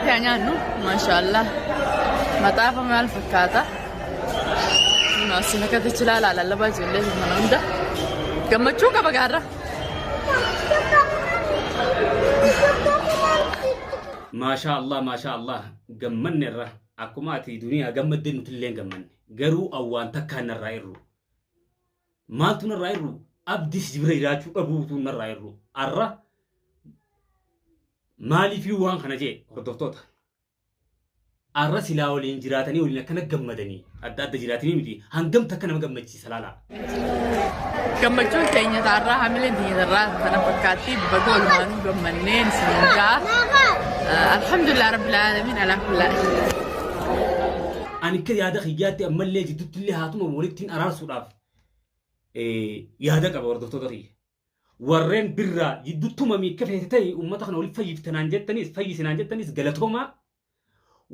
Walitti haa nyaannu. Maashaallah. Maxaafa maal fakkaata? Asin akkasitti ilaalaa lallabaa ijoollee mana hunda. Gammachuu qaba gaarra. Maashaa Allah maashaa Allah gammanne irra akkuma ati duniyaa gammadde nutillee gammanne garuu awwaan takkaan narraa irru maaltu narraa irru abdi si bira jiraachuu dhabuutu narraa irru arra maaliifii waan kana jee hordoftoota Arra silaa waliin jiraatanii waliin akkana gammadanii adda adda jiraatanii miti hangam takka nama gammachiisa laalaa. Gammachuun keenya taarraa hamileen keenya taarraa kana fakkaatti baga walumaanuu gammanneen isiniin ja'a. Alhamdulillah rabbil aalamiin alaa kullaa. Ani akka yaada kiyyaatti ammallee jidduutti illee haatuma walittiin araarsuudhaaf yaada qaba hordoftoota kiyya. Warreen birraa jidduuttuma miikka feete ta'e uummata kana walitti fayyiftanaan jettanis fayyisinaan jettanis galatoomaa.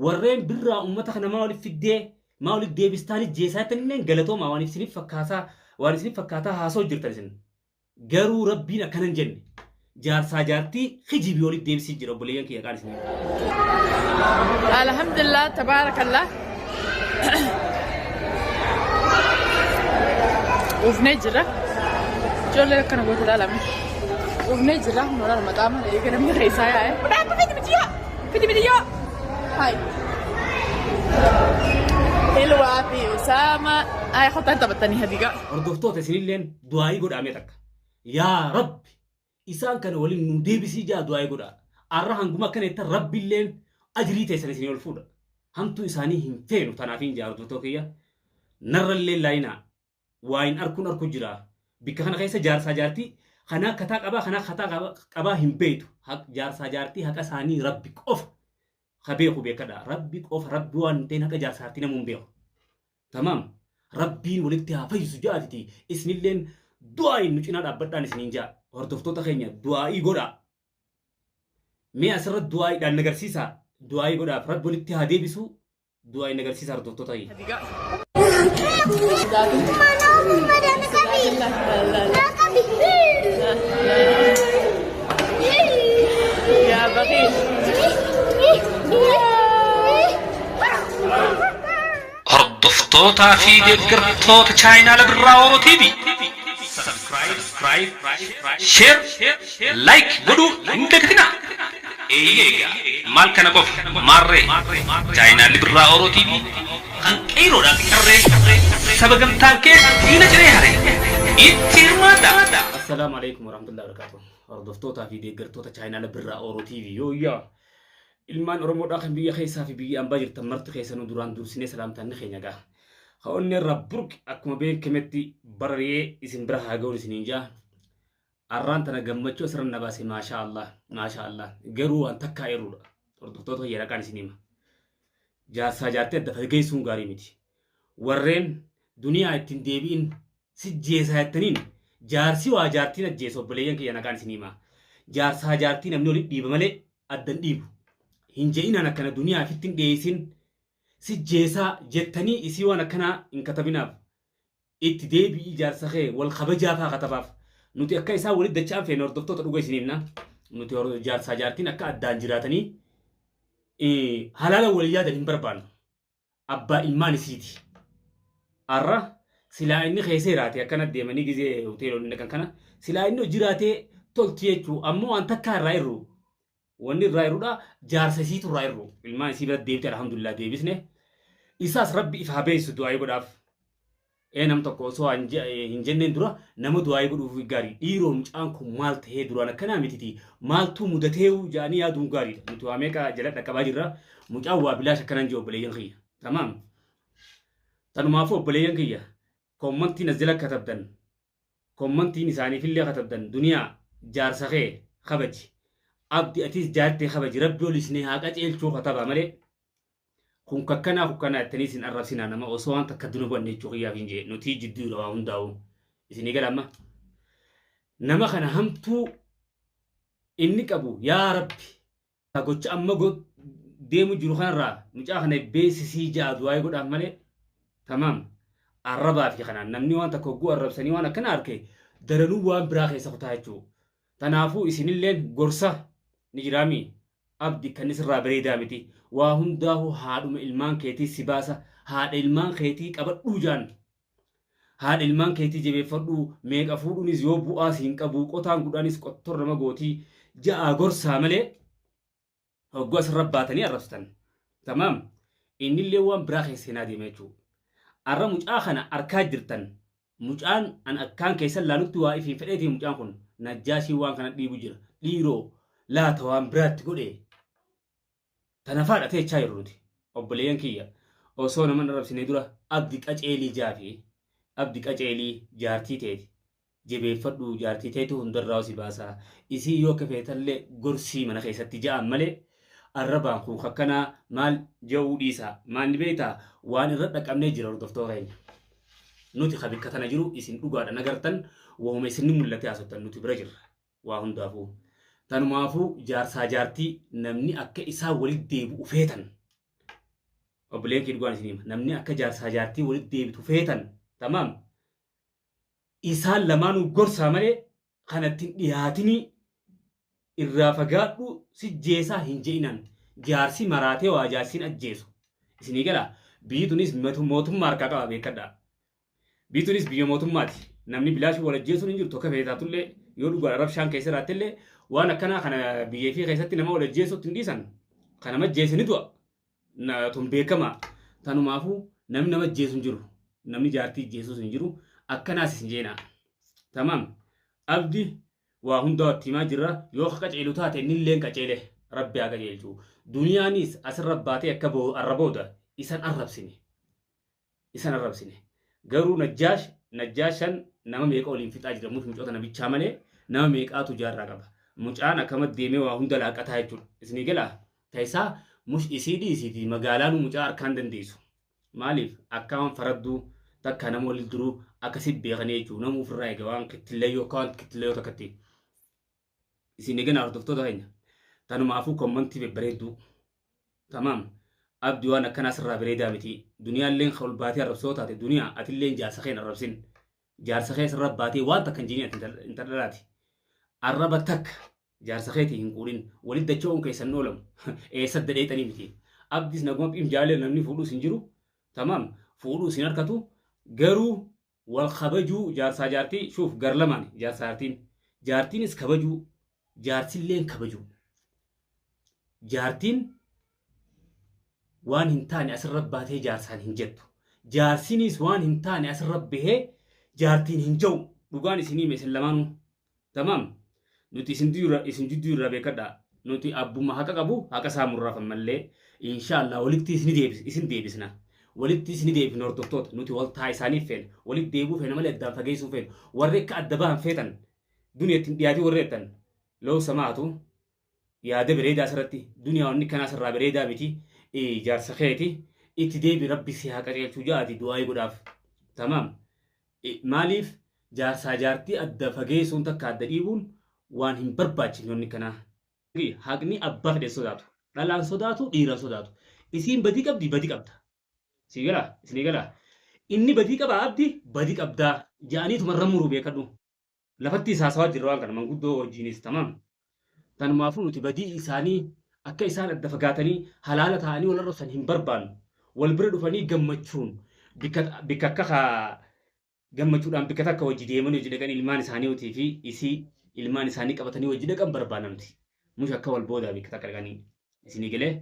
Warreen birraa uummata kana maa walitti fiddee maa walitti deebistaanis jeesaa jettanillee galatoomaa waan isiniif fakkaataa waan isiniif fakkaataa haasoo jirtan isin. Garuu rabbiin akkana hin jenne. Jaarsaa jaartii kijibii walitti deebisii jira obboleeyyan kiyya qaan isinii. Alhamdulillah tabaarakallah. Ufnee jira. Ijoollee akkana goote ilaalame. Ufnee jira. Nooraan maqaa mana eega namni keessaa yaa'e. Dhaabbi fiti mitiyyoo! Fiti mitiyyoo! Hai. Hilwaa fi Usaama. Ay kottaan taphattanii hadigaa. Hordoftoota isinilleen du'aayii godhaamee takka. Yaa Rabbi isaan kana waliin nu deebisii jaa du'aayii godhaa. Arra hanguma akkana jettan Rabbilleen ajrii teessan isinii ol fuudha. Hamtuu isaanii hin feenu tanaafiin jaa hordoftoota kiyya. Narrallee laayinaa waa hin arkuun arku jira. Bikka kana keessa jaarsaa jaartii kanaa kataa qabaa kanaa kataa qabaa hin beektu. Jaarsaa jaartii haqa isaanii Rabbi qofa ka beeku beekadha. Rabbi qofa Rabbi waan hin ta'in haqa jaarsaa jaartii namuu hin beeku. Tamaam. Rabbiin walitti haa fayyisu ja'atiti isinilleen du'aa'iin nu cinaa dhaabbadhaan isiniin ja'a. Hordoftoota keenya du'aa'ii godhaa. Mee asirra du'aa'iidhaan nagarsiisaa. Du'aa'ii godhaaf Rabbi walitti haa deebisu. Du'aa'ii nagarsiisaa hordoftoota keenya. Yaa baqiil. Hordoftootaa fi deeggartoota chaayinaala Birraa Oro TV Subscribe, Share, Like godhuu hin dagatinaa. Eeyyee egaa maal kana qofa maarree chaayinaalli Birraa Oro TV kan qeeyroodhaa fi qarree saba gamtaan kee diina ciree hare itti hirmaadhaa. Assalaamu alaikum warahmatullahi wabarakatuh. Hordoftootaa fi deeggartoota chaayinaala Birraa Oro TV yoo yaa Ilmaan Oromoodhaa kan biyya keessaa fi biyya ambaa jirtan marti keessanuu duraan dursinee salaamtaan ni keenya gaa. Ka onnee irraa burqe akkuma beekametti barari'ee isin bira haa ga'uun isiniin ja'a. Arraan tana gammachuu asirra na baase maashaa Allah maashaa Allah garuu waan takkaa eeruudha. Hordoftoota kiyya dhaqaan isin hima. Jaarsaa jaartii adda fageessuun gaarii miti. Warreen duniyaa ittiin deebi'in si jeesaa jettaniin jaarsi waa jaartiin ajjeesa obboleeyyan kiyya naqaan isin hima. Jaarsaa jaartii namni walitti dhiiba malee adda hin dhiibu. Hin je'inaan akkana duniyaa ifitti hin dhiyeessin si jeesaa jettanii isii waan akkanaa hin katabinaaf. Itti deebi'ii jaarsa kee wal kabajaa faa katabaaf. Nuti akka isaan walitti dacha'an feena hordoftoota dhuga isin himna. Nuti jaarsaa jaartiin akka addaan jiraatanii halaala wal yaadan hin barbaannu. Abbaa ilmaan isiiti. Arra silaa inni keessa jiraate akkana deemanii gizee hoteelonni dhaqan kana silaa inni jiraatee tolti jechuu ammoo waan takkaa irraa irru wanni irraa irrudha jaarsa isiitu irraa irru ilmaan isii bira deebite alhamdulillah deebisne isaas rabbi if haa beeksisu du'aayii godhaaf. Ee nam tokko osoo hin jenneen dura nama du'aayii godhuuf gaarii dhiiroo mucaan kun maal tahee duraan akkanaa mititi maaltuu mudateewu jedhanii yaaduun gaariidha nuti waa meeqa jala dhaqqabaa jirra mucaan waa bilaash akkanan jee obboleeyyan kiyya tamaam tanumaafuu obboleeyyan kiyya koommantiin as jala katabdan Kommantiin isaaniifillee katabdan duniyaa jaarsa kee kabaji abdi atiis jaartee kabaji rabbi ol isinii haa qaceelchuu katabaa malee kun kakkanaa kukkanaa jettanii isin arrabsinaa nama osoo waan takka duna bu'anne jechuu kiyyaaf hin jee nutii jidduudha waa hundaa'u isinii gala amma nama kana hamtuu inni qabu yaa rabbi Gocha amma deemu jiru kanarraa mucaa kana beeksisii ja'a du'aayii godhaaf malee tamaam arrabaa fi kanaan namni waan takka hogguu arrabsanii waan akkana arke daranuu waan biraa keessa kutaa jechuu. Tanaafuu isinilleen gorsa ni jiraami Abdi kan sirraa bareedaa miti. Waa hundaahu haadhuma ilmaan keetii si baasa. Haadha ilmaan keetii qabadhuu jaan. Haadha ilmaan keetii jabeeffadhuu meeqa fuudhuunis yoo bu'aa siin qabu qotaan gudhaanis qottor nama gootii ja'aa gorsaa malee hogguu asirra baatanii arrabsitan. Tamaam. Innillee waan biraa keessa seenaa deema jechuudha. Arra mucaa kana arkaa jirtan mucaan an akkaan keessan laalutti waa ifiin fedheetii mucaan kun najjaashii waan kana dhiibu jira. Dhiiroo laata waan biraatti godhe tanafaadha teechaa jiru nuti. Obboleeyyan kiyya osoo nama hin arrabsine dura abdi qaceelii jaafi abdi qaceelii jaartii teeti jabeeffadhu jaartii teetu hundarraa si baasaa isii yoo akka feetallee gorsii mana keessatti ja'an malee arrabaan kun akkanaa maal ja'uu dhiisaa maal ni beektaa waan irra dhaqabnee jira hordoftoota keenya. Nuti ka bikka tana jiru isin dhugaadha nagartan wauma isin ni mul'ate haasoftan nuti bira jirra waa hundaafuu. Tanumaafuu jaarsaa jaartii namni akka isaa walitti deebi'u feetan. Obboleen kee dhugaan isin hima namni akka jaarsaa jaartii walitti deebitu feetan tamaam isaan lamaanuu gorsaa malee kanatti hin dhiyaatinii irraa fagaadhu si jeesaa hin je'inan jaarsi maraatee waa jaarsiin ajjeesu isinii gala biyyi tunis mootummaa harkaa qaba beekadhaa. Biyyi tunis biyya mootummaati. Namni bilaashii wal ajjeesuun hin jirtu akka feetaatullee yoo dhugaadha rabshaan keessa jiraattellee waan akkanaa kana biyya fi keessatti nama wal ajjeesuutti hin dhiisan. Kan nama ajjeese ni du'a. Tun beekamaa. Tanumaafuu namni nama ajjeesu hin jiru. Namni jaartii ajjeesuus hin jiru. Akkanaas isin jeenaa. Tamaam. Abdi waa hundaa itti himaa jirra. Yoo ka qaceelu taate innilleen qaceele. Rabbi haa qajeelchu. Duniyaanis asirra baatee akka arra booda isan arrabsine. Isan arrabsine. Garuu Najjaash Najjaashan nama meeqa waliin fixaa jira mucaa mucoota namichaa malee nama meeqaatu jaarraa qaba. Mucaan akkama deemee waa hunda laaqataa jechuudha. Isinii galaa ta'isaa mush isii dhiisiiti magaalaanuu mucaa harkaan dandeessu. Maaliif akka waan faradduu takka nama waliin duruu akkasi beekanii jechuudha. Nama ofirraa eega waan kittillayyoo akka waan kittillayyoo takkatti. Isin eegana hordoftoota keenya. Tanumaafuu kommantii bebbareedduu. Tamaam. Abdi waan akkanaa sirraa bareedaa miti. Duniyaalleen kan ol baatee arrabsoo taate duniyaa atilleen jaarsa kee hin arrabsin. Jaarsa kee sirra baatee waan takka hin jiniin ati intala dhalaati. Arraba takka jaarsa keetii hin quudhin. Walitti dacha'uun keessan hin oolamu. Eessa dadheexanii miti. Abdis naguma phim jaalee namni fuudhuus hin jiru. Tamaam. Fuudhuus hin harkatu. Garuu wal kabajuu jaarsaa jaartii shuuf gar lamaan jaarsaa jaartiin. Jaartiinis kabajuu jaarsilleen kabajuu. Jaartiin waan hin taane asirra baatee jaarsaan hin jettu. Jaarsiniis waan hin taane asirra bahee jaartiin hin ja'u. Dhugaan isinii hime isin lamaanuu. Tamaam. Nuti isin dura isin jidduu irraa beekadhaa. Nuti abbuma haqa qabu haqa isaa murraafan mallee inshaallah walitti isin deebis isin deebisna. Walitti isin deebifna hordoftoota nuti wal taa isaaniif feena. Walitti deebi'uu feena malee addaan fageessuu feena. Warri akka adda bahan feetan duniya ittiin dhiyaatii warri jettan loo samaatu yaada bareedaa asirratti duniyaa wanni kanaa sirraa bareedaa miti jaarsa keeti itti deebi rabbi si haa qajeelchuu ja'aati du'aayii godhaaf tamaam maaliif jaarsaa jaartii adda fageessuun takka adda dhiibuun waan hin barbaachifne wanni kanaa. Haqni abbaa fedhe sodaatu dhalaan sodaatu dhiiraan sodaatu isiin badii qabdi badii qabda sii galaa isinii galaa inni badii qaba abdi badii qabdaa ja'aniituma irra muru beekadhu. Lafatti haasawaa jirra waan kana manguddoo wajjiinis tamaam. Tanumaafuu nuti badii isaanii akka isaan adda fagaatanii halaala ta'anii wal arrabsan hin barbaannu. Wal bira dhufanii gammachuun bikka akka gammachuudhaan bikka takka wajji deemanii hojii dhaqan ilmaan isaanii fi isii ilmaan isaanii qabatanii wajji dhaqan barbaanna nuti. Mush akka wal boodaa bikka takka dhaqanii isinii galee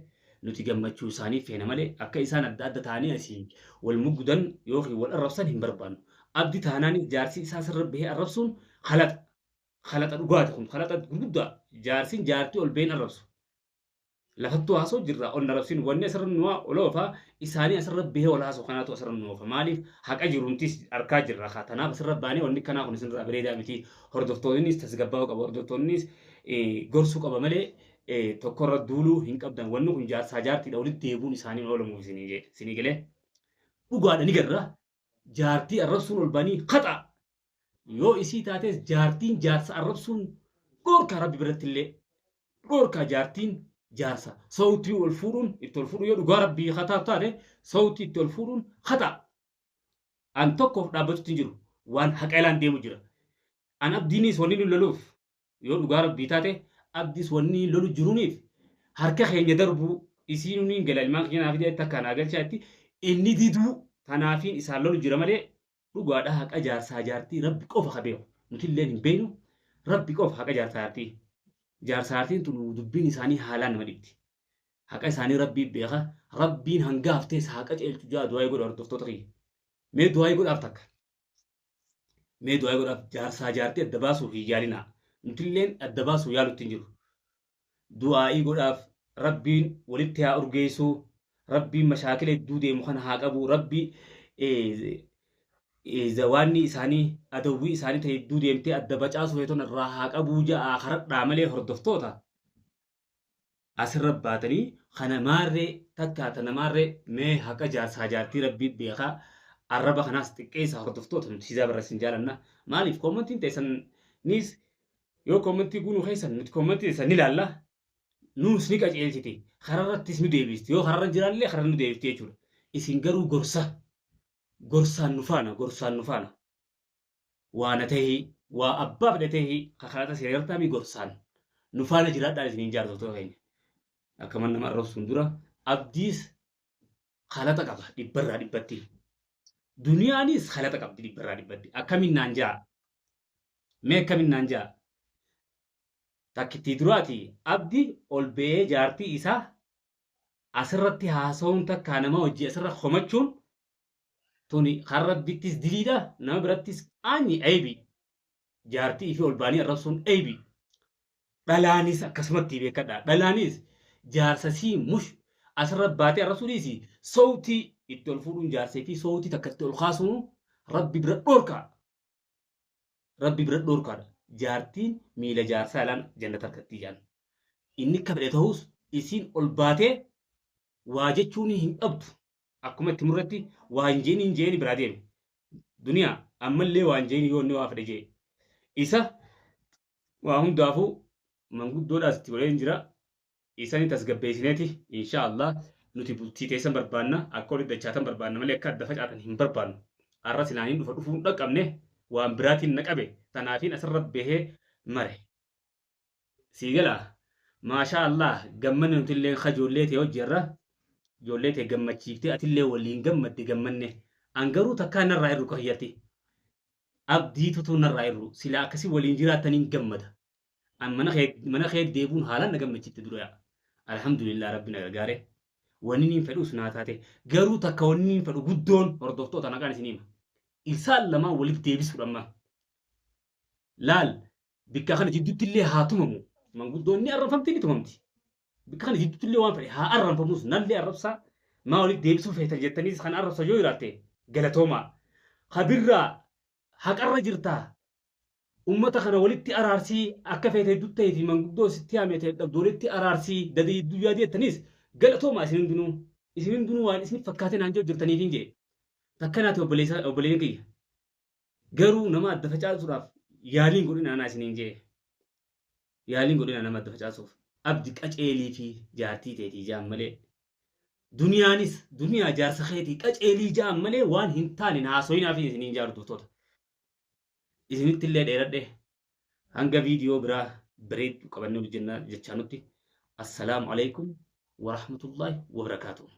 nuti gammachuu isaanii feena malee akka isaan adda adda ta'anii asii wal muggudan yookiin wal arrabsan hin barbaannu. Abdi taanaanis jaarsi isaa sirra bahee arrabsuun kalaxa. Kalaxa dhugaati kun kalaxa gurguddaa jaarsin jaartii ol baheen arrabsu. Lafattuu haasoo jirra ol arrabsin wanni asirra nu ol oofa isaanii asirra bahee ol haasoo kanaatu asirra nu oofa maaliif haqa jirumtis arkaa jirra haa tanaaf asirra baanee wanni kanaa kun isinirraa bareedaa miti hordoftoonnis tasgabbaa'uu qaba hordoftoonnis gorsuu qaba malee tokkorra duuluu hin qabdan wanni kun jaarsaa jaartiidha walitti deebuun isaanii oolamu isinii galee dhugaadha ni garra jaartii arrabsuun ol banii haxa yoo isii taates jaartiin jaarsa arrabsuun dhoorkaa rabbi biratti illee dhoorkaa jaartiin jaarsa sawtii ol fuudhuun itti ol fuudhu yoo dhugaa rabbii hataa taate sawtii itti ol fuudhuun haxa an tokkoof dhaabbachuutti hin jiru waan haqa ilaan deemu jira an abdiinis wanni nu loluuf yoo dhugaa rabbii taate abdiis wanni lolu jiruuniif Harka keenya darbuu isiin niin gala ilmaan keenya naaf jedhe takka naa galchaatti inni diduu tanaafiin isaan lolu jira malee dhugaadha haqa jaarsaa jaartii rabbi qofa ka beeku. Nuti illee hin beeknu rabbi qofa haqa jaarsaa jaartii. Jaarsaa jaartiin tun dubbiin isaanii haalaan nama dhibdi. Haqa isaanii rabbii beeka. Rabbiin hanga haftees haqa ceelchu jaa du'aa godha hordoftoota kiyya. Mee du'aa godhaaf takka. Mee du'aa godhaaf jaarsaa jaartii adda baasuuf hin yaalinaa. Nutilleen adda baasuu yaalutti hin jiru. Du'aa'ii godhaaf rabbiin walitti haa urgeessuu. Rabbiin mashaakila hedduu deemu kana haa qabu. Rabbi zawaanni isaanii adawwii isaanii ta'e hedduu deemtee adda bacaasuu feeton irraa haa qabuu ja'a karadhaa malee hordoftoota. Asirra baatanii kana maarree takkaa tana maarree mee haqa jaarsaa jaartii rabbii beekaa arraba kanaas xiqqeessa hordoftoota nuti siisaa barra isin jaalanna. Maaliif koommantiin teessan nis yoo koommantii guunuu keessan nuti koommantii teessan ni ilaalla. Nuus ni qajeelchiti. Kararrattis nu deebisti. Yoo kararra jiraanillee kararra nu deebifti jechuudha. Isin garuu gorsa. Gorsaan nu faana gorsaan nu faana. Waa na tahii waa abbaa fedhe tahii kakarata seerartaamii gorsaan nu faana jiraadhaan isiniin jaartoota keenya. Akka mana nama arrabsuun dura abdiis kalata qaba dhibbarraa dhibbatti. Duniyaanis kalata qabdi dhibbarraa dhibbatti. Akkamiin naan ja'a? Mee akkamiin naan ja'a? Takkittii duraati abdi ol ba'ee jaartii isaa asirratti haasa'uun takkaa nama hojii asirra komachuun tuni kan rabbittis diliidha nama birattis aanyi aybi jaartii ifii ol ba'anii arrabsuun aybi. Dhalaanis akkasumatti beekadha. Dhalaanis jaarsa sii mush asirra baatee arrabsuu dhiisi sowtii itti ol fuudhuun jaarsee fi sowtii takka itti ol kaasuun rabbi bira dhorkaa. Rabbi bira dhorkaadha. Jaartiin miila jaarsaa ilaan jannata harkatti jaan. Inni akka fedhe ta'us isiin ol baatee waa jechuun hin qabdu. Akkuma itti murratti waa hin jeeni hin jeeni biraa deeme. Duniyaa ammallee waa hin jeeni yoo inni waa fedhe jee. Isa waa hundaafuu manguddoodhaas itti godhee hin jira. Isani tasgabbeessineeti insha Allah nuti bultii teessan barbaanna akka walitti dachaatan barbaanna malee akka adda facaatan hin barbaannu. Har'a silaaniin dhufa dhufuun dhaqqabne waan biraatiin na qabe tanaafiin asirra bahee mare. Sii galaa maashaa Allah gammanne nuti illee kajoollee ta'e hojjerra ijoollee ta'e gammachiiftee atillee waliin gammadde gammanne an garuu takkaa narraa irru kayyatti abdiitutu narraa irru silaa akkasii waliin jiraattaniin gammada. An mana kee deebuun haalaan na gammachiifte dura. Alhamdulillah rabbi na gargaare. Wanni niin fedhus naa taate. Garuu takka wanni niin fedhu guddoon hordoftoota naqaan isin hima. Isaan lamaan walitti deebisuudha amma. Laal bikka kana jidduutti illee haa tumamu. Manguddoon ni arrabfamti ni tumamti. Bikka kana jidduutti illee waan fedhe haa arrabfamus nallee arrabsaa. Maa walitti deebisuu feetan jettaniis kan arrabsa yoo jiraatte galatoomaa. Kabirraa haqarra jirtaa. Ummata kana walitti araarsii akka feete hedduu ta'ee fi manguddoo sitti haame ta'e dhabdu walitti araarsii dadi hedduu yaadii jettaniis galatoomaa isin hundinuu. Isin hundinuu waan isin fakkaatee naan jiru jirtaniif hin jee. Takka naati obboleessa obboleeyyan kiyya. Garuu nama adda facaasuudhaaf yaaliin godhina anaa isiniin jee. Yaaliin godhina nama adda facaasuuf. Abdi qaceelii fi jaartii teetii jaan malee. Duniyaanis duniyaa jaarsa keetii qaceelii jaan malee waan hin taane haasoyinaa fi isiniin jaaru duftoota. Isinitti illee dheeradhe hanga viidiyoo biraa bareedduu qabannee hojjenna jechaa nutti. Assalaamu alaikum wa rahmatullahi wa barakaatuh.